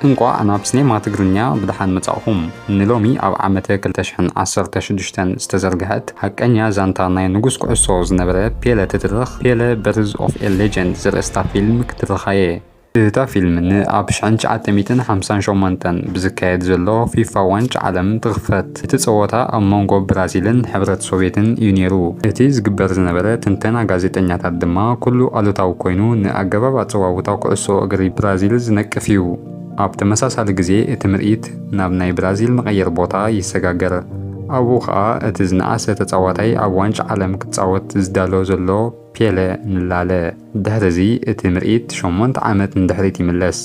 እንቋዕ ናብ ሲኔማ ትግርኛ ብደሓን መጻእኹም። ንሎሚ ኣብ ዓመተ ክልተ ሽሕን ዓሰርተ ሽዱሽተን ዝተዘርግሐት ሓቀኛ ዛንታ ናይ ንጉስ ኩዕሶ ዝነበረ ፔለ ትትርኽ ፔለ በርዝ ኦፍ ኤ ሌጀንድ ዘርእስታ ፊልም ክትርኻ እየ። እታ ፊልም ንኣብ ሽሕን ትሽዓተ ሚእትን ሓምሳን ሸሞንተን ብዝካየድ ዘሎ ፊፋ ዋንጫ ዓለም ትኽፈት። እቲ ጸወታ ኣብ መንጎ ብራዚልን ሕብረት ሶቬትን እዩ ነይሩ። እቲ ዝግበር ዝነበረ ትንተና ጋዜጠኛታት ድማ ኩሉ ኣሉታዊ ኮይኑ ንኣገባብ ኣጸዋውታ ኩዕሶ እግሪ ብራዚል ዝነቅፍ እዩ። ኣብ ተመሳሳሊ ግዜ እቲ ምርኢት ናብ ናይ ብራዚል መቐየር ቦታ ይሰጋገር። ኣብኡ ኸኣ እቲ ዝነኣሰ ተጻዋታይ ኣብ ዋንጫ ዓለም ክጻወት ዝዳሎ ዘሎ ፔለ ንላለ። ድሕርዚ እቲ ምርኢት ሸሞንተ ዓመት ንድሕሪት ይምለስ።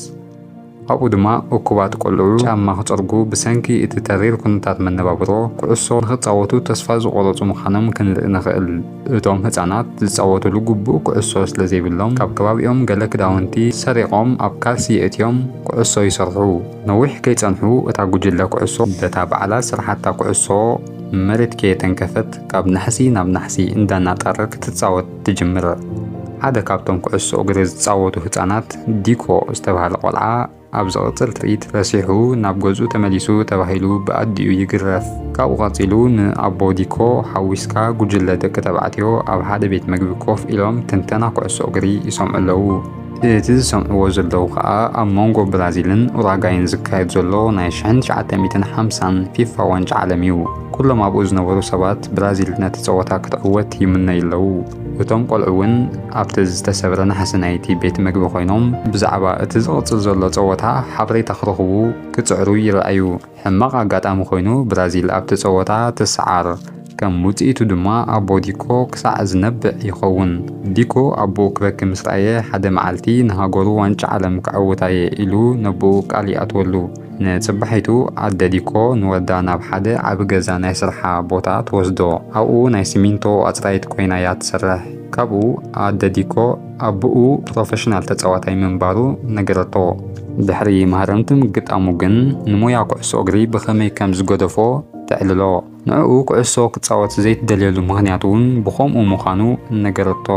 ኣብኡ ድማ እኩባት ቆልዑ ጫማ ክጸርጉ ብሰንኪ እቲ ተሪር ኩነታት መነባብሮ ኩዕሶ ንኽጻወቱ ተስፋ ዝቖረጹ ምዃኖም ክንርኢ ንኽእል። እቶም ህጻናት ዝጻወቱሉ ግቡእ ኩዕሶ ስለ ዘይብሎም ካብ ከባቢኦም ገለ ክዳውንቲ ሰሪቖም ኣብ ካልሲ የእትዮም ኩዕሶ ይሰርሑ። ነዊሕ ከይጸንሑ እታ ጉጅለ ኩዕሶ በታ ባዕላ ዝሰርሓታ ኩዕሶ መሬት ከየተንከፈት ካብ ናሕሲ ናብ ናሕሲ እንዳናጠረት ክትጻወት ትጅምር። ሓደ ካብቶም ኩዕሶ እግሪ ዝጻወቱ ህጻናት ዲኮ ዝተባህለ ቆልዓ ኣብ ዝቕጽል ትርኢት ረሲሑ ናብ ገዝኡ ተመሊሱ ተባሂሉ ብኣዲኡ ይግረፍ። ካብኡ ቀጺሉ ንኣቦ ዲኮ ሓዊስካ ጉጅለ ደቂ ተባዕትዮ ኣብ ሓደ ቤት መግቢ ኮፍ ኢሎም ትንተና ኩዕሶ እግሪ ይሰምዑ ኣለዉ። እቲ ዝሰምዕዎ ዘለዉ ከኣ ኣብ መንጎ ብራዚልን ኡራጋይን ዝካየድ ዘሎ ናይ ሽሕን ትሽዓተ ሚእትን ሓምሳን ፊፋ ዋንጫ ዓለም እዩ። ኩሎም ኣብኡ ዝነበሩ ሰባት ብራዚል ነቲ ጸወታ ክትዕወት ይምነዩ ኣለዉ። እቶም ቆልዑ እውን ኣብቲ ዝተሰብረ ናሕሲ ናይቲ ቤት መግቢ ኮይኖም ብዛዕባ እቲ ዝቕጽል ዘሎ ጸወታ ሓበሬታ ክረኽቡ ክጽዕሩ ይረኣዩ። ሕማቕ ኣጋጣሚ ኮይኑ ብራዚል ኣብቲ ጸወታ ትሰዓር። ከም ውጽኢቱ ድማ ኣቦ ዲኮ ክሳዕ ዝነብዕ ይኸውን። ዲኮ ኣቦኡ ክበኪ ምስ ረኣየ ሓደ መዓልቲ ንሃገሩ ዋንጫ ዓለም ከዕውታ እየ ኢሉ ነቦኡ ቃል ይኣትወሉ። ንጽባሒቱ ኣደ ዲኮ ንወዳ ናብ ሓደ ዓቢ ገዛ ናይ ስርሓ ቦታ ትወስዶ። ኣብኡ ናይ ሲሚንቶ ኣጽራይት ኮይና እያ ትሰርሕ። ካብኡ ኣደ ዲኮ ኣቦኡ ፕሮፌሽናል ተጻዋታይ ምንባሩ ነገረቶ። ድሕሪ ማህረምቲ ምግጣሙ ግን ንሞያ ኩዕሶ እግሪ ብኸመይ ከም ዝገደፎ ተዕልሎ። ንዕኡ ኩዕሶ ክጻወት ዘይትደልየሉ ምኽንያት እውን ብኸምኡ ምዃኑ ነገረቶ።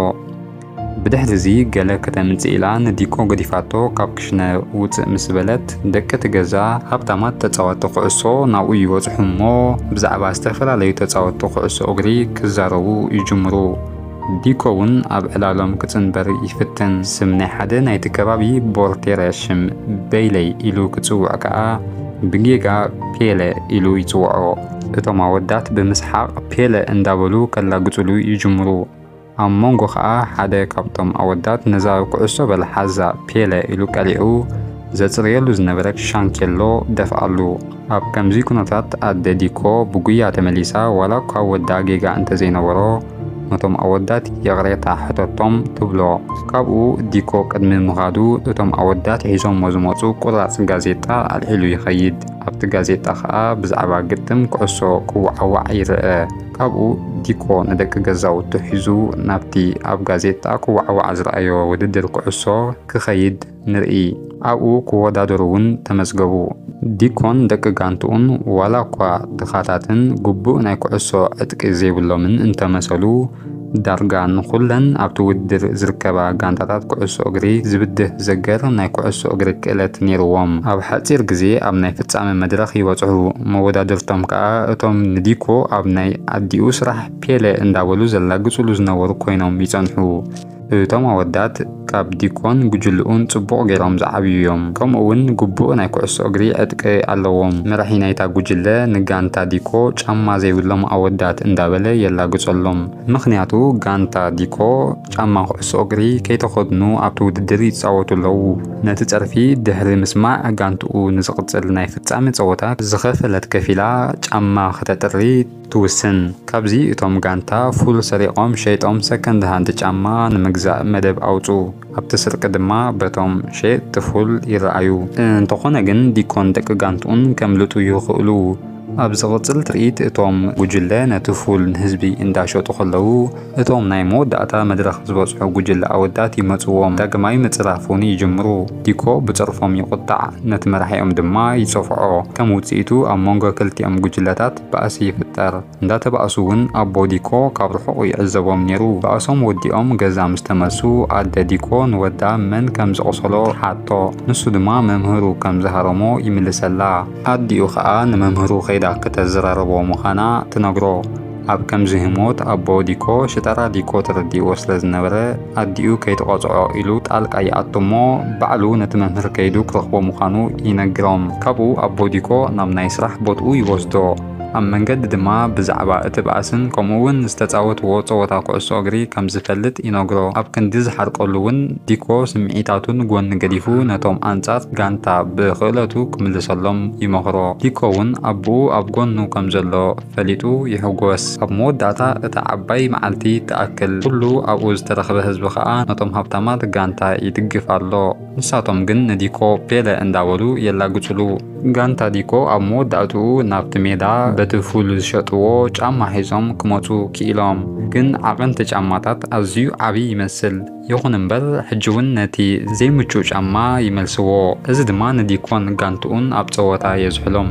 ብድሕሪ እዚ ገለ ከተምጽእ ኢላ ንዲኮ ገዲፋቶ ካብ ክሽነ ውጽእ ምስ በለት፣ ደቂ እቲ ገዛ ሃብታማት ተጻወትቲ ኩዕሶ ናብኡ ይበጽሑ እሞ ብዛዕባ ዝተፈላለዩ ተጻወትቲ ኩዕሶ እግሪ ክዛረቡ ይጅምሩ። ዲኮ እውን ኣብ ዕላሎም ክጽንበር ይፍትን። ስም ናይ ሓደ ናይቲ ከባቢ ቦርቴረ ሽም በይለይ ኢሉ ክጽውዕ ከኣ ብጌጋ ፔለ ኢሉ ይጽውዖ። እቶም ኣወዳት ብምስሓቕ ፔለ እንዳበሉ ከላግጹሉ ይጅምሩ። ኣብ መንጎ ከኣ ሓደ ካብቶም ኣወዳት ነዛ ኩዕሶ በል ሓዛ ፔለ ኢሉ ቀሊዑ ዘጽርየሉ ዝነበረ ሻንኬሎ ደፍኣሉ። ኣብ ከምዚ ኩነታት ኣደ ዲኮ ብጉያ ተመሊሳ ዋላ እኳ ወዳ ጌጋ እንተዘይነበሮ ነቶም ኣወዳት ይቕሬታ ሕተቶም ትብሎ። ካብኡ ዲኮ ቅድሚ ምኻዱ እቶም ኣወዳት ሒዞሞ ዝመጹ ቁራጽ ጋዜጣ ኣልዒሉ ይኸይድ። ኣብቲ ጋዜጣ ከኣ ብዛዕባ ግጥም ኩዕሶ ክወዓዋዕ ይርአ። ካብኡ ዲኮ ንደቂ ገዛውቱ ሒዙ ናብቲ ኣብ ጋዜጣ ክወዓዋዕ ዝረኣዮ ውድድር ኩዕሶ ክኸይድ ንርኢ። ኣብኡ ክወዳደሩ እውን ተመዝገቡ። ዲኮን ደቂ ጋንትኡን ዋላ እኳ ድኻታትን ግቡእ ናይ ኩዕሶ ዕጥቂ ዘይብሎምን እንተመሰሉ፣ ዳርጋ ንኹለን ኣብቲ ውድድር ዝርከባ ጋንታታት ኩዕሶ እግሪ ዝብድህ ዘገር ናይ ኩዕሶ እግሪ ክእለት ነይርዎም። ኣብ ሓጺር ግዜ ኣብ ናይ ፍጻመ መድረኽ ይበጽሑ። መወዳድርቶም ከኣ እቶም ንዲኮ ኣብ ናይ ኣዲኡ ስራሕ ፔለ እንዳበሉ ዘላግጹሉ ዝነበሩ ኮይኖም ይጸንሑ። እቶም ኣወዳት ካብ ዲኮን ጉጅልኡን ጽቡቕ ገይሮም ዝዓብዩ እዮም። ከምኡ እውን ግቡእ ናይ ኩዕሶ እግሪ ዕጥቂ ኣለዎም። መራሒ ናይታ ጉጅለ ንጋንታ ዲኮ ጫማ ዘይብሎም ኣወዳት እንዳበለ የላግጸሎም። ምኽንያቱ ጋንታ ዲኮ ጫማ ኩዕሶ እግሪ ከይተኸድኑ ኣብቲ ውድድር ይጻወቱ ኣለዉ። ነቲ ጸርፊ ድሕሪ ምስማዕ ጋንትኡ ንዝቕጽል ናይ ፍጻመ ጸወታ ዝኸፈለት ከፊላ ጫማ ከተጥሪ ትውስን። ካብዚ እቶም ጋንታ ፉል ሰሪቖም ሸይጦም ሰከንድ ሃንድ ጫማ ንምግዛእ መደብ ኣውጽኡ። ኣብቲ ስርቂ ድማ በቶም ሸየጥቲ ፉል ይረኣዩ። እንተኾነ ግን ዲኮን ደቂ ጋንትኡን ከምልጡ ይኽእሉ። ኣብ ዝቕጽል ትርኢት፣ እቶም ጉጅለ ነቲ ፉል ንህዝቢ እንዳሸጡ ከለዉ፣ እቶም ናይ መወዳእታ መድረኽ ዝበጽሑ ጉጅለ ኣወዳት ይመጽዎም። ዳግማይ ምጽራፍ እውን ይጅምሩ። ዲኮ ብጸርፎም ይቑጣዕ፣ ነቲ መራሒኦም ድማ ይጸፍዖ። ከም ውጽኢቱ፣ ኣብ መንጎ ክልቲኦም ጉጅለታት ባእሲ ይፍጠር። እንዳተባእሱ እውን ኣቦ ዲኮ ካብ ርሑቕ ይዕዘቦም ነይሩ። ባእሶም ወዲኦም ገዛ ምስ ተመልሱ፣ ኣደ ዲኮ ንወዳ መን ከም ዘቑሰሎ ትሓቶ። ንሱ ድማ መምህሩ ከም ዝሃረሞ ይምልሰላ። ኣዲኡ ኸኣ ንመምህሩ ከይዳ ከተዘራርቦ ምዃና ትነግሮ። ኣብ ከምዚ ህሞት ኣቦ ዲኮ ሽጣራ ዲኮ ተረዲእዎ ስለ ዝነበረ፣ ኣዲኡ ከይትቐጽዖ ኢሉ ጣልቃ ይኣቱ እሞ፣ ባዕሉ ነቲ መምህር ከይዱ ክረኽቦ ምዃኑ ይነግሮም። ካብኡ ኣቦ ዲኮ ናብ ናይ ስራሕ ቦትኡ ይወስዶ። ኣብ መንገዲ ድማ ብዛዕባ እቲ ባእስን ከምኡ እውን ዝተጻወትዎ ጸወታ ኩዕሶ እግሪ ከም ዝፈልጥ ይነግሮ። ኣብ ክንዲ ዝሓርቀሉ እውን ዲኮ ስምዒታቱ ንጎኒ ገዲፉ ነቶም ኣንጻር ጋንታ ብኽእለቱ ክምልሰሎም ይመኽሮ። ዲኮ እውን ኣቦኡ ኣብ ጎኑ ከም ዘሎ ፈሊጡ ይሕጎስ። ኣብ መወዳእታ እታ ዓባይ መዓልቲ ትኣክል። ኩሉ ኣብኡ ዝተረኽበ ህዝቢ ኸኣ ነቶም ሃብታማት ጋንታ ይድግፍ ኣሎ። ንሳቶም ግን ንዲኮ ፔለ እንዳበሉ የላግጹሉ። ጋንታ ዲኮ ኣብ መወዳእትኡ ናብቲ ሜዳ በቲ ፉል ዝሸጥዎ ጫማ ሒዞም ክመጹ ክኢሎም። ግን ዓቐንቲ ጫማታት ኣዝዩ ዓቢ ይመስል። ይኹን እምበር፣ ሕጂ እውን ነቲ ዘይምቹእ ጫማ ይመልስዎ። እዚ ድማ ንዲኮን ጋንትኡን ኣብ ጸወታ የዝሕሎም።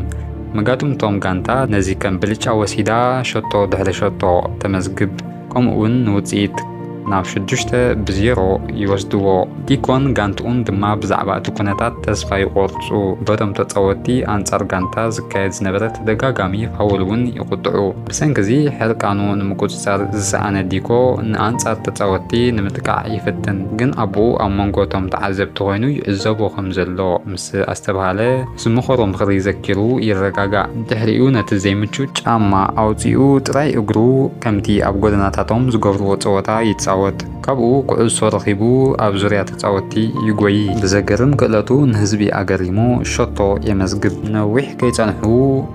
መጋጥምቶም ጋንታ ነዚ ከም ብልጫ ወሲዳ፣ ሸቶ ድሕሪ ሸቶ ተመዝግብ። ከምኡ እውን ንውጽኢት ናብ ሽዱሽተ ብ ዜሮ ይወስድዎ። ዲኮን ጋንትኡን ድማ ብዛዕባ እቲ ኩነታት ተስፋ ይቖርጹ። በቶም ተጻወትቲ ኣንጻር ጋንታ ዝካየድ ዝነበረ ተደጋጋሚ ፋውል እውን ይቑጥዑ። ብሰንኪ እዚ ሕርቃኑ ንምቁጽጻር ዝሰኣነ ዲኮ፣ ንኣንጻር ተጻወትቲ ንምጥቃዕ ይፍትን። ግን ኣቦኡ ኣብ መንጎ እቶም ተዓዘብቲ ኮይኑ ይዕዘቦ ከም ዘሎ ምስ ኣስተብሃለ፣ ዝመኸሮ ምኽሪ ዘኪሩ ይረጋጋእ። ድሕሪኡ ነቲ ዘይምቹእ ጫማ ኣውጺኡ ጥራይ እግሩ ከምቲ ኣብ ጎደናታቶም ዝገብርዎ ጸወታ ይጻወት። ካብኡ ኩዕሶ ረኺቡ ኣብ ዙርያ ተጻወትቲ ይጎዪ። ብዘገርም ክእለቱ ንህዝቢ ኣገሪሙ ሸቶ የመዝግብ። ነዊሕ ከይጸንሑ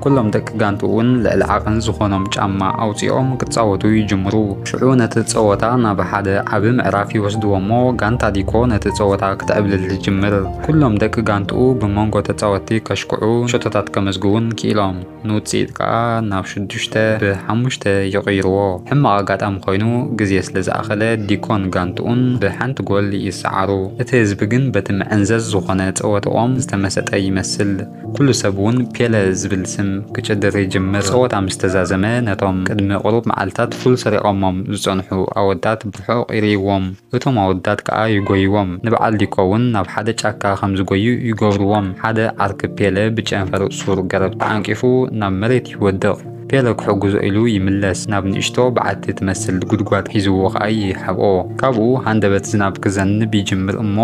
ኩሎም ደቂ ጋንትኡ እውን ልዕሊ ዓቐን ዝኾኖም ጫማ ኣውጺኦም ክጻወቱ ይጅምሩ። ሽዑ ነቲ ጸወታ ናብ ሓደ ዓቢ ምዕራፍ ይወስድዎ እሞ፣ ጋንታ ዲኮ ነቲ ጸወታ ክትዕብልል ትጅምር። ኩሎም ደቂ ጋንትኡ ብመንጎ ተጻወትቲ ከሽክዑ፣ ሸቶታት ከመዝግቡን ክኢሎም። ንውጽኢት ከኣ ናብ ሽዱሽተ ብ ሓሙሽተ ይቕይርዎ። ሕማቕ ኣጋጣሚ ኮይኑ፣ ግዜ ስለ ዝኣኸለ፣ ዲኮን ጋንትኡን ብሓንቲ ጎል ይሰዓሩ። እቲ ህዝቢ ግን በቲ መዐንዘዝ ዝኾነ ጸወታኦም ዝተመሰጠ ይመስል። ኩሉ ሰብ እውን ፔለ ዝብል ስም ክጭድር ይጅምር። ጸወታ ምስ ተዛዘመ፣ ነቶም ቅድሚ ቁሩብ መዓልታት ፉል ሰሪቖሞም ዝጸንሑ ኣወዳት ብርሑቕ ይርእይዎም። እቶም ኣወዳት ከኣ ይጎይዎም። ንበዓል ዲኮ እውን ናብ ሓደ ጫካ ከም ዝጎዩ ይገብርዎም። ሓደ ዓርኪ ፔለ ብጨንፈር ሱር ገረብ ተዓንቂፉ ናብ መሬት ይወድቕ። ፔለ ክሕግዞ ኢሉ ይምለስ። ናብ ንእሽቶ በዓቲ ትመስል ጉድጓድ ሒዝዎ ከኣ ይሓብኦ። ካብኡ ሃንደበት ዝናብ ክዘንብ ይጅምር እሞ፣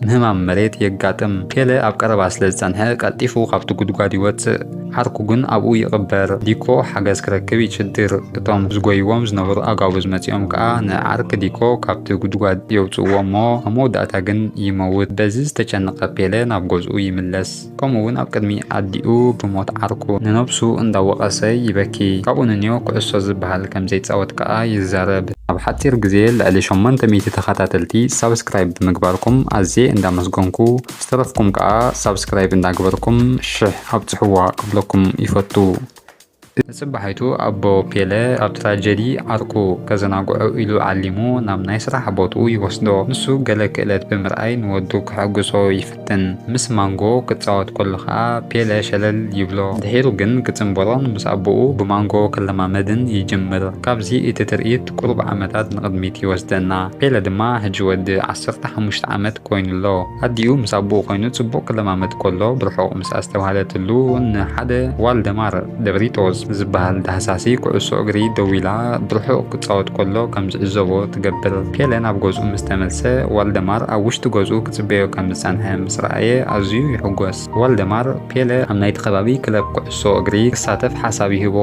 ምህማም መሬት የጋጥም። ፔለ ኣብ ቀረባ ስለ ዝጸንሐ፣ ቀልጢፉ ካብቲ ጉድጓድ ይወጽእ። ዓርኩ ግን ኣብኡ ይቕበር። ዲኮ ሓገዝ ክረክብ ይጭድር። እቶም ዝጎይዎም ዝነበሩ ኣጋውዝ መጺኦም ከኣ ንዓርኪ ዲኮ ካብቲ ጉድጓድ የውጽእዎ እሞ፣ ኣብ መወዳእታ ግን ይመውት። በዚ ዝተጨነቐ ፔለ ናብ ገዝኡ ይምለስ። ከምኡ እውን ኣብ ቅድሚ ኣዲኡ ብሞት ዓርኩ ንነብሱ እንዳወቐሰ ይበኪ። ካብኡ ንንዮ ኩዕሶ ዝበሃል ከም ዘይጻወት ከኣ ይዛረብ። ኣብ ሓጺር ግዜ ልዕሊ ሸሞንተ ሚእቲ ተኸታተልቲ ሳብስክራይብ ብምግባርኩም ኣዝየ እንዳመስገንኩ፣ ዝተረፍኩም ከኣ ሳብስክራይብ እንዳግበርኩም ሽሕ ኣብጽሕዋ ክብለኩም ይፈቱ። ንጽባሒቱ ኣቦ ፔለ ካብ ትራጀዲ ዓርኩ ከዘናግዖ ኢሉ ዓሊሙ ናብ ናይ ስራሕ ቦትኡ ይወስዶ። ንሱ ገለ ክእለት ብምርኣይ ንወዱ ከሐጉሶ ይፍትን። ምስ ማንጎ ክጻወት ከሎ ኸኣ ፔለ ሸለል ይብሎ። ድሒሩ ግን ክጽንበሮን ምስ ኣቦኡ ብማንጎ ክለማመድን ይጅምር። ካብዚ እቲ ትርኢት ቁሩብ ዓመታት ንቕድሚት ይወስደና። ፔለ ድማ ሕጂ ወዲ ዓሰርተ ሓሙሽተ ዓመት ኮይኑ ኣሎ። ኣዲኡ ምስ ኣቦኡ ኮይኑ ጽቡቕ ክለማመድ ከሎ ብርሑቕ ምስ ኣስተብሃለትሉ፣ ንሓደ ዋልደማር ደብሪቶስ ዝበሃል ዳህሳሲ ኩዕሶ እግሪ ደው ኢላ ብርሑቕ ክጻወት ከሎ ከም ዝዕዘቦ ትገብር። ፔለ ናብ ገዝኡ ምስ ተመልሰ፣ ዋልደማር ኣብ ውሽጢ ገዝኡ ክጽበዮ ከም ዝጸንሐ ምስ ረኣየ ኣዝዩ ይሕጎስ። ዋልደማር ፔለ ኣብ ናይቲ ከባቢ ክለብ ኩዕሶ እግሪ ክሳተፍ ሓሳብ ይህቦ።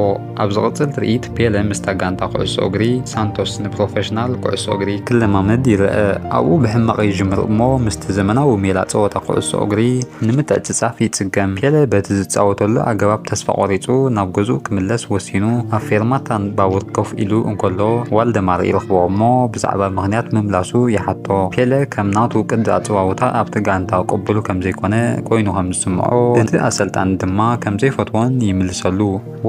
ኣብ ዝቕጽል ትርኢት፣ ፔለ ምስታ ጋንታ ኩዕሶ እግሪ ሳንቶስ ንፕሮፌሽናል ኩዕሶ እግሪ ክለማመድ ይረአ። ኣብኡ ብሕማቕ ይጅምር እሞ፣ ምስቲ ዘመናዊ ሜላ ጸወታ ኩዕሶ እግሪ ንምትዕጽጻፍ ይጽገም። ፔለ በቲ ዝጻወተሉ ኣገባብ ተስፋ ቆሪጹ ናብ ገዝኡ ክምለስ ወሲኑ ኣብ ፌርማታ ባቡር ኮፍ ኢሉ እንከሎ ዋልደማር ይረኽቦ እሞ ብዛዕባ ምኽንያት ምምላሱ ይሓቶ። ፔለ ከም ናቱ ቅዲ ኣጸዋውታ ኣብቲ ጋንታ ቅቡል ከም ዘይኮነ ኮይኑ ከም ዝስምዖ፣ እቲ ኣሰልጣኒ ድማ ከም ዘይፈትዎን ይምልሰሉ።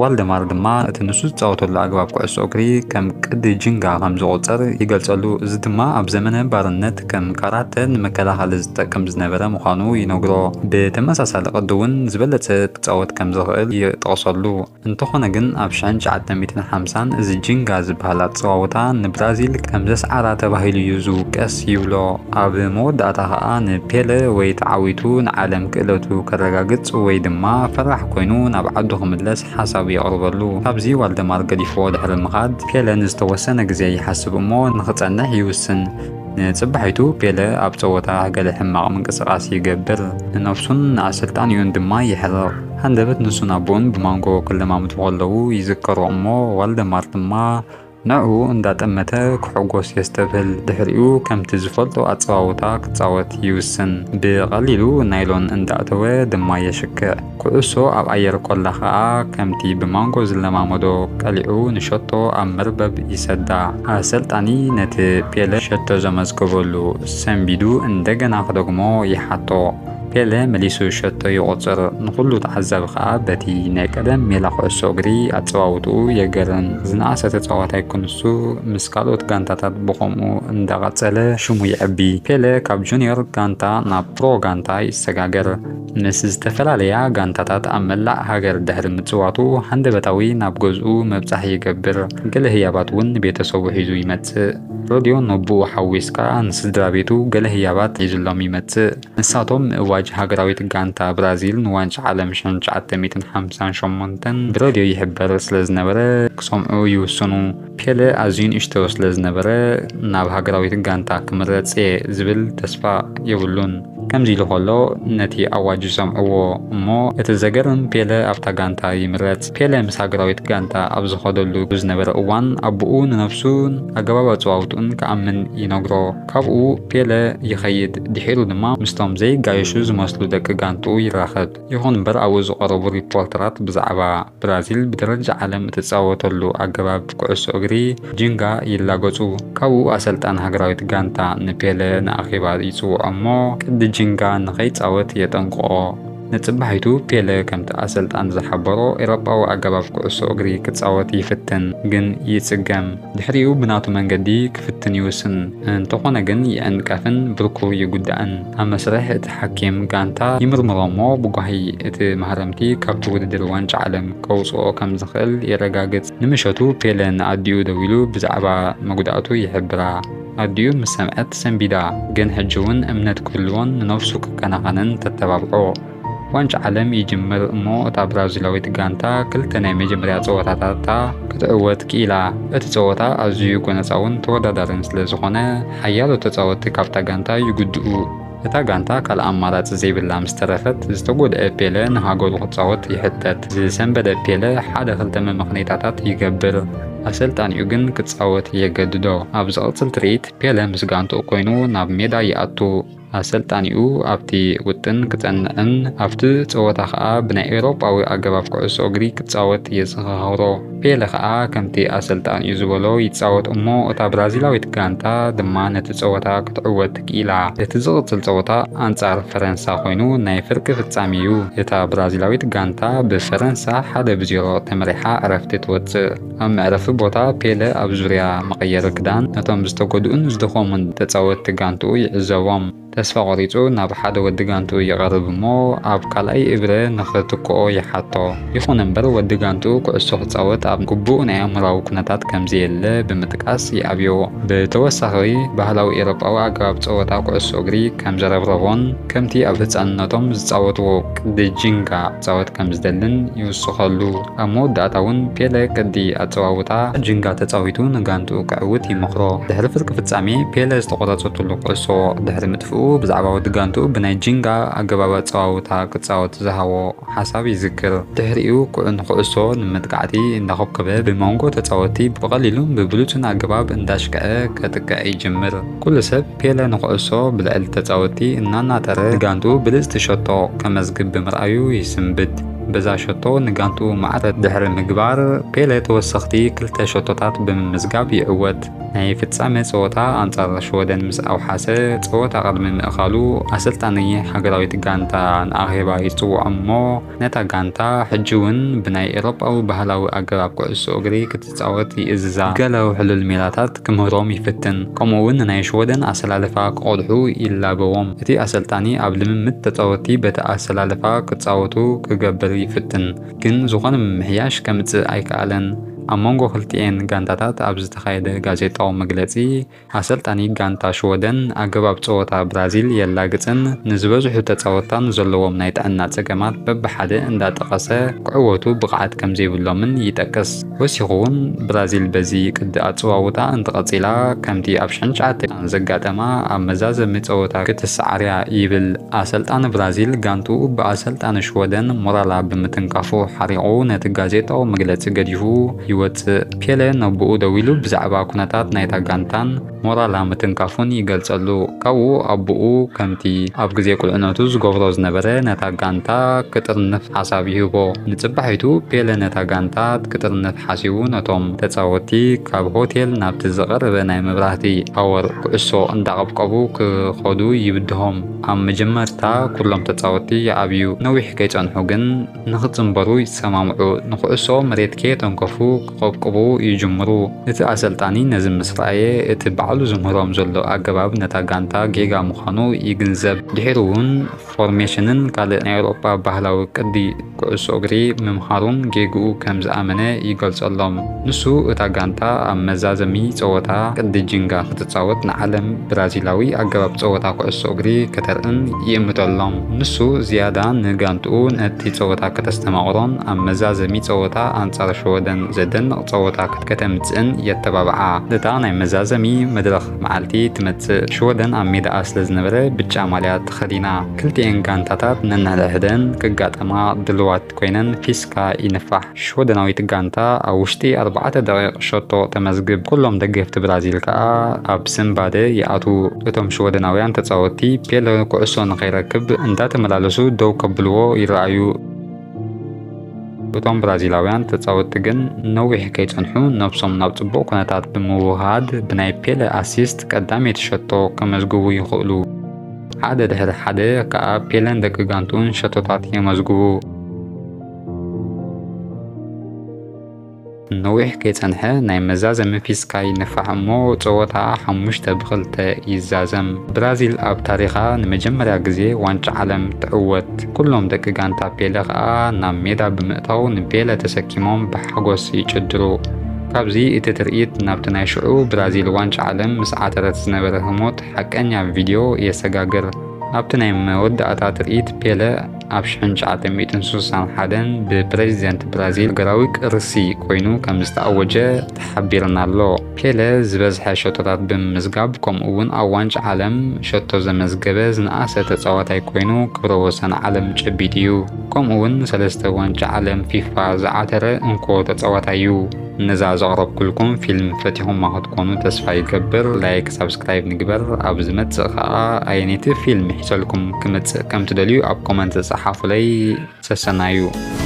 ዋልደማር ድማ እቲ ንሱ ዝጻወተሉ ኣግባብ ኩዕሶ እግሪ ከም ቅዲ ጂንጋ ከም ዝቑጸር ይገልጸሉ። እዚ ድማ ኣብ ዘመነ ባርነት ከም ካራተ ንመከላኸሊ ዝጠቅም ዝነበረ ምዃኑ ይነግሮ። ብተመሳሳሊ ቅዲ እውን ዝበለጸ ክጻወት ከም ዝኽእል ይጠቕሰሉ። እንተኾነ ግን ኣብ ሽሕን ትሽዓተ ሚእትን ሓምሳን እዚ ጂንጋ ዝበሃል ኣጸዋውታ ንብራዚል ከም ዘስዓራ ተባሂሉ እዩ ዝውቀስ ይብሎ። ኣብ መወዳእታ ኸኣ ንፔለ ወይ ተዓዊቱ ንዓለም ክእለቱ ከረጋግጽ ወይ ድማ ፈራሕ ኮይኑ ናብ ዓዱ ክምለስ ሓሳብ የቕርበሉ። ካብዚ ዋልደማር ገዲፍዎ ድሕሪ ምኻድ፣ ፔለ ንዝተወሰነ ግዜ ይሓስብ እሞ ንኽጸንሕ ይውስን። ንጽባሒቱ ፔለ ኣብ ጸወታ ገለ ሕማቕ ምንቅስቓስ ይገብር። ንነፍሱን ንኣሰልጣኒኡን ድማ የሕርቕ። ሃንደበት ንሱን ኣቦኡን ብማንጎ ክለማምዱ ከለዉ ይዝከሮ እሞ ዋልደማር ድማ ንዕኡ እንዳጠመተ ክሕጎስ የስተብህል። ድሕሪኡ ከምቲ ዝፈልጦ ኣጸዋውታ ክጻወት ይውስን። ብቐሊሉ ናይሎን እንዳእተወ ድማ የሽክዕ። ኩዕሶ ኣብ ኣየር ኮላ ኸኣ ከምቲ ብማንጎ ዝለማመዶ ቀሊዑ ንሸቶ ኣብ መርበብ ይሰዳ። ኣሰልጣኒ ነቲ ፔለ ሸቶ ዘመዝገበሉ ሰንቢዱ እንደገና ክደግሞ ይሓቶ። ፔለ መሊሱ ሸቶ ይቑጽር። ንኹሉ ተዓዛቢ ኸኣ በቲ ናይ ቀደም ሜላ ኩዕሶ እግሪ ኣጸዋውትኡ የገርም። ዝነኣሰ ተጻዋታይ ክንሱ ምስ ካልኦት ጋንታታት ብኸምኡ እንዳቐጸለ ሽሙ ይዕቢ። ፔለ ካብ ጁኒየር ጋንታ ናብ ፕሮ ጋንታ ይሰጋገር። ምስ ዝተፈላለያ ጋንታታት ኣብ መላእ ሃገር ድሕሪ ምጽዋቱ ሃንደበታዊ ናብ ገዝኡ መብጻሕ ይገብር። ገለ ህያባት እውን ንቤተሰቡ ሒዙ ይመጽእ። ሬድዮ ነቦኡ ሓዊስካ ንስድራ ቤቱ ገለ ህያባት ሒዙሎም ይመጽእ። ንሳቶም ምእዋጅ ሃገራዊት ጋንታ ብራዚል ንዋንጫ ዓለም ሽሕን ትሽዓተ ሚእትን ሓምሳን ሸሞንተን ብሬድዮ ይሕበር ስለ ዝነበረ ክሰምዑ ይውስኑ። ፔለ ኣዝዩ ንእሽቶ ስለ ዝነበረ ናብ ሃገራዊት ጋንታ ክምረጽ እየ ዝብል ተስፋ የብሉን። ከምዚ ኢሉ ከሎ ነቲ ኣዋጅ ይሰምዕዎ እሞ እቲ ዘገርም ፔለ ኣብታ ጋንታ ይምረጽ። ፔለ ምስ ሃገራዊት ጋንታ ኣብ ዝኸደሉ ብዝነበረ እዋን ኣቦኡ ንነፍሱን ኣገባብ ኣጸዋውትኡን ክኣምን ይነግሮ። ካብኡ ፔለ ይኸይድ። ድሒሩ ድማ ምስቶም ዘይጋየሹ ዝመስሉ ደቂ ጋንትኡ ይራኸብ። ይኹን እምበር ኣብኡ ዝቐረቡ ሪፖርተራት ብዛዕባ ብራዚል ብደረጃ ዓለም እትጻወተሉ ኣገባብ ኩዕሶ እግሪ ጂንጋ ይላገጹ። ካብኡ ኣሰልጣን ሃገራዊት ጋንታ ንፔለ ንኣኼባ ይጽውዖ እሞ ቅዲ ጂንጋ ንኸይጻወት የጠንቅቖ። ንጽባሒቱ ፔለ ከምቲ ኣሰልጣን ዝሓበሮ ኤውሮጳዊ ኣገባብ ኩዕሶ እግሪ ክጻወት ይፍትን፣ ግን ይጽገም። ድሕሪኡ ብናቱ መንገዲ ክፍትን ይውስን። እንተኾነ ግን ይዕንቀፍን ብርኩ ይጉዳእን። ኣብ መስርሕ እቲ ሓኪም ጋንታ ይምርምሮ እሞ ብጓሂ እቲ ማህረምቲ ካብቲ ውድድር ዋንጫ ዓለም ከውጽኦ ከም ዝኽእል የረጋግጽ። ንምሸቱ ፔለ ንኣዲኡ ደዊሉ ብዛዕባ መጉዳእቱ ይሕብራ። ኣዲኡ ምስ ሰምዐት ሰንቢዳ፣ ግን ሕጂ እውን እምነት ክህልዎን ንነፍሱ ክከናኸንን ተተባብዖ። ዋንጫ ዓለም ይጅምር እሞ እታ ብራዚላዊት ጋንታ ክልተ ናይ መጀመርያ ጸወታታታ ክትዕወት ክኢላ። እቲ ጸወታ ኣዝዩ ጎነጻውን ተወዳዳርን ስለ ዝኾነ ሓያሎ ተጻወትቲ ካብታ ጋንታ ይጉድኡ። እታ ጋንታ ካልእ ኣማራጺ ዘይብላ ምስ ተረፈት ዝተጎድአ ፔለ ንሃገሩ ክጻወት ይሕተት። ዝሰንበደ ፔለ ሓደ ክልተ መመኽነይታታት ይገብር። ኣሰልጣኒኡ ግን ክጻወት የገድዶ። ኣብ ዝቕጽል ትርኢት ፔለ ምስ ጋንትኡ ኮይኑ ናብ ሜዳ ይኣቱ። ኣሰልጣኒኡ ኣብቲ ውጥን ክጸንዕን ኣብቲ ጸወታ ከኣ ብናይ ኤውሮጳዊ ኣገባብ ኩዕሶ እግሪ ክጻወት የዘኻኽሮ። ፔለ ከኣ ከምቲ ኣሰልጣኒኡ ዝበሎ ይጻወት እሞ እታ ብራዚላዊት ጋንታ ድማ ነቲ ጸወታ ክትዕወት ክኢላ። እቲ ዝቕጽል ጸወታ ኣንጻር ፈረንሳ ኮይኑ ናይ ፍርቂ ፍጻሜ እዩ። እታ ብራዚላዊት ጋንታ ብፈረንሳ ሓደ ብዜሮ ተመሪሓ ዕረፍቲ ትወጽእ። ኣብ መዕረፊ ቦታ ፔለ ኣብ ዙርያ መቐየሪ ክዳን ነቶም ዝተጎድኡን ዝደኸሙን ተጻወትቲ ጋንትኡ ይዕዘቦም። ተስፋ ቆሪጹ ናብ ሓደ ወዲ ጋንትኡ ይቐርብ እሞ ኣብ ካልኣይ እብረ ንኽትክኦ ይሓቶ። ይኹን እምበር ወዲ ጋንትኡ ኩዕሶ ክጻወት ኣብ ግቡእ ናይ ኣእምሮኣዊ ኩነታት ከም ዘየለ ብምጥቃስ ይኣብዮ። ብተወሳኺ ባህላዊ ኤውሮጳዊ ኣገባብ ጸወታ ኩዕሶ እግሪ ከም ዘረብረቦን ከምቲ ኣብ ህጻንነቶም ዝጻወትዎ ቅዲ ጂንጋ ክጻወት ከም ዝደልን ይውስኸሉ። ኣብ መወዳእታ እውን ፔለ ቅዲ ኣጸዋውታ ጂንጋ ተጻዊቱ ንጋንትኡ ከዕውት ይመኽሮ። ድሕሪ ፍርቂ ፍጻሜ ፔለ ዝተቖራጸትሉ ኩዕሶ ድሕሪ ምጥፍኡ ብዛዕባ ወዲ ጋንትኡ ብናይ ጂንጋ ኣገባብ ኣጸዋውታ ክጻወት ዝሃቦ ሓሳብ ይዝክር። ድሕሪኡ ኩዕ-፣ ንኩዕሶ ንመጥቃዕቲ እንዳኾብኮበ ብመንጎ ተጻወትቲ ብቐሊሉን ብብሉጽን ኣገባብ እንዳሽክዐ ከጥቅዕ ይጅምር። ኩሉ ሰብ ፔለ ንኩዕሶ ብልዕሊ ተጻወትቲ እናናጠረ ንጋንትኡ ብልጽቲ ሸቶ ከመዝግብ ብምርኣዩ ይስንብድ። በዛ ሸቶ ንጋንትኡ ማዕረ ድሕሪ ምግባር፣ ፔለ ተወሰኽቲ ክልተ ሸቶታት ብምምዝጋብ ይዕወት። ናይ ፍጻመ ጸወታ ኣንጻር ሽወደን ምስ ኣውሓሰ፣ ጸወታ ቅድሚ ምእኻሉ፣ ኣሰልጣኒ ሃገራዊት ጋንታ ንኣኼባ ይጽውዖ እሞ፣ ነታ ጋንታ ሕጂ እውን ብናይ ኤውሮጳዊ ባህላዊ ኣገባብ ኩዕሶ እግሪ ክትጻወት ይእዝዛ። ገለ ውሕሉል ሜላታት ክምህሮም ይፍትን፣ ከምኡ እውን ንናይ ሽወደን ኣሰላልፋ ክቐድሑ ይላበዎም። እቲ ኣሰልጣኒ ኣብ ልምምድ ተጻወትቲ በቲ ኣሰላልፋ ክጻወቱ ክገብር ይፍትን፣ ግን ዝኾነ ምምሕያሽ ከምጽእ ኣይከኣለን። ኣብ መንጎ ክልቲኤን ጋንታታት ኣብ ዝተኻየደ ጋዜጣዊ መግለጺ፣ ኣሰልጣኒ ጋንታ ሽወደን ኣገባብ ጸወታ ብራዚል የላግጽን ንዝበዝሑ ተጻወትታ ንዘለዎም ናይ ጥዕና ጸገማት በብሓደ እንዳጠቐሰ ክዕወቱ ብቕዓት ከምዘይብሎምን ይጠቅስ። ወሲኹ እውን ብራዚል በዚ ቅዲ ኣጸዋውታ እንተቐጺላ ከምቲ ኣብ ሽሕን ትሽዓተን ዘጋጠማ ኣብ መዛዘሚ ጸወታ ክትሰዓር እያ ይብል። ኣሰልጣኒ ብራዚል ጋንትኡ ብኣሰልጣኒ ሽወደን ሞራላ ብምትንካፉ ሓሪቑ ነቲ ጋዜጣዊ መግለጺ ገዲፉ ይወጽእ። ፔለ ነቦኡ ደዊሉ ብዛዕባ ኩነታት ናይታ ጋንታን ሞራላ ምትንካፉን ይገልጸሉ። ካብኡ ኣቦኡ ከምቲ ኣብ ግዜ ቁልዕነቱ ዝገብሮ ዝነበረ ነታ ጋንታ ክጥርንፍ ሓሳብ ይህቦ። ንጽባሒቱ ፔለ ነታ ጋንታ ክጥርንፍ ሓሲቡ ነቶም ተጻወትቲ ካብ ሆቴል ናብቲ ዝቐረበ ናይ መብራህቲ ታወር ኩዕሶ እንዳቐብቀቡ ክኸዱ ይብድሆም። ኣብ መጀመርታ ኩሎም ተጻወትቲ ይኣብዩ። ነዊሕ ከይጸንሑ ግን ንኽጽንበሩ ይሰማምዑ። ንኹዕሶ መሬት ከየተንከፉ ክቐብቅቡ ይጅምሩ። እቲ ኣሰልጣኒ ነዚ ምስ ረኣየ፣ እቲ ባዕሉ ዝምህሮም ዘሎ ኣገባብ ነታ ጋንታ ጌጋ ምዃኑ ይግንዘብ። ድሒሩ እውን ፎርሜሽንን ካልእ ናይ ኤውሮጳ ባህላዊ ቅዲ ኩዕሶ እግሪ ምምሃሩን ጌግኡ ከም ዝኣመነ ይገልጸሎም። ንሱ እታ ጋንታ ኣብ መዛዘሚ ጸወታ ቅዲ ጂንጋ ክትጻወት ንዓለም ብራዚላዊ ኣገባብ ጸወታ ኩዕሶ እግሪ ከተርእን ይእምተሎም። ንሱ ዝያዳ ንጋንትኡ ነቲ ጸወታ ከተስተማቕሮን ኣብ መዛዘሚ ጸወታ ኣንጻር ሽወደን ዘደንቕ ጸወታ ከተምጽእን የተባብዓ። እታ ናይ መዛዘሚ መድረኽ መዓልቲ ትመጽእ። ሽወደን ኣብ ሜዳኣ ስለ ዝነበረ ብጫ ማልያ ተኸዲና። ክልቲኤን ጋንታታት ነንሕድሕደን ክጋጠማ ድልዋት ኮይነን ፊስካ ይንፋሕ። ሽወደናዊት ጋንታ ኣብ ውሽጢ ኣርባዕተ ደቂቕ ሸቶ ተመዝግብ። ኩሎም ደገፍቲ ብራዚል ከኣ ኣብ ስንባደ ይኣትዉ። እቶም ሽወደናውያን ተጻወትቲ ፔለ ኩዕሶ ንኸይረክብ እንዳተመላለሱ ደው ከብልዎ ይረኣዩ። እቶም ብራዚላውያን ተጻወትቲ ግን ነዊሕ ከይጸንሑ ነብሶም ናብ ጽቡቕ ኩነታት ብምውሃድ ብናይ ፔለ ኣሲስት ቀዳመይቲ ሸቶ ከመዝግቡ ይኽእሉ። ሓደ ድሕሪ ሓደ ከኣ ፔለን ደቂ ጋንትኡን ሸቶታት የመዝግቡ። ነዊሕ ከይጸንሐ ናይ መዛዘሚ ፊስካ ይንፋሕ እሞ ጸወታ ሓሙሽተ ብኽልተ ይዛዘም። ብራዚል ኣብ ታሪኻ ንመጀመርያ ግዜ ዋንጫ ዓለም ትዕወት። ኩሎም ደቂ ጋንታ ፔለ ከኣ ናብ ሜዳ ብምእታው ንፔለ ተሰኪሞም ብሓጎስ ይጭድሩ። ካብዚ እቲ ትርኢት ናብቲ ናይ ሽዑ ብራዚል ዋንጫ ዓለም ምስ ዓተረት ዝነበረ ህሞት ሓቀኛ ቪድዮ የሰጋግር። ኣብቲ ናይ መወዳእታ ትርኢት ፔለ ኣብ ሽሕን ትሽዓተ ሚእትን ስሳን ሓደን ብፕረዚደንት ብራዚል ሃገራዊ ቅርሲ ኮይኑ ከም ዝተኣወጀ ተሓቢርና ኣሎ። ፔለ ዝበዝሐ ሸቶታት ብምምዝጋብ ከምኡ እውን ኣብ ዋንጫ ዓለም ሸቶ ዘመዝገበ ዝነኣሰ ተጻዋታይ ኮይኑ ክብረ ወሰን ዓለም ጨቢጡ እዩ። ከምኡ እውን ሰለስተ ዋንጫ ዓለም ፊፋ ዝዓተረ እንኮ ተጻዋታይ እዩ። ነዛ ዘቕረብኩልኩም ፊልም ፈቲኹማ ክትኮኑ ተስፋ ይገብር። ላይክ፣ ሳብስክራይብ ንግበር። ኣብ ዝመጽእ ከኣ ኣየነይቲ ፊልም ሒዘልኩም ክመጽእ ከም ትደልዩ ኣብ ኮመንት ጸሓፉለይ። ሰሰናዩ።